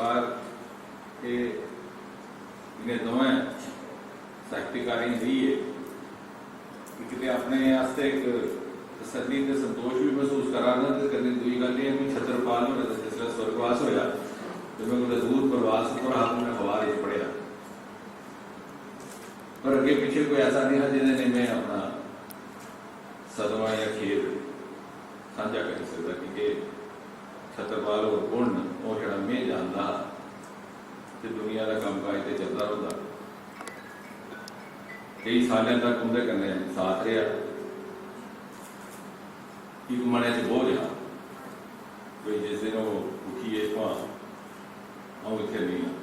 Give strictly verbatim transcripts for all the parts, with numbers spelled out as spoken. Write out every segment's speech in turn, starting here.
सरकार एह् इ'नें दोवें साहित्यकारें गी देइयै इक ते अपने आस्तै इक तसल्ली ते संतोष बी मसूस करा ना, ते कन्नै दूई गल्ल एह् ऐ कि छतरपाल होरें दा जिसलै स्वर्गवास होआ ते में कुतै दूर प्रवास उप्पर हा, में अखबार च पढ़ेआ। पर अग्गें पिच्छें कोई ऐसा नेईं हा जेह्दे ने में अपना सदमा जां खेद सांझा करी सकदा, की के छतरपाल होर कु'न न, ओह् छड़ा में जानदा हा। ते दुनिया दा कम्मकाज ते चलदा रौंह्दा। केई सालें तक उं'दे कन्नै साथ रेहा। इक मनै च बोझ हा, कोई जिस दिन ओह् उट्ठियै इत्थुआं, अ'ऊं इत्थै नेईं आं।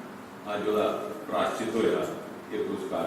अज्ज ओह्दा प्राश्चित होआ, एह् पुरस्कार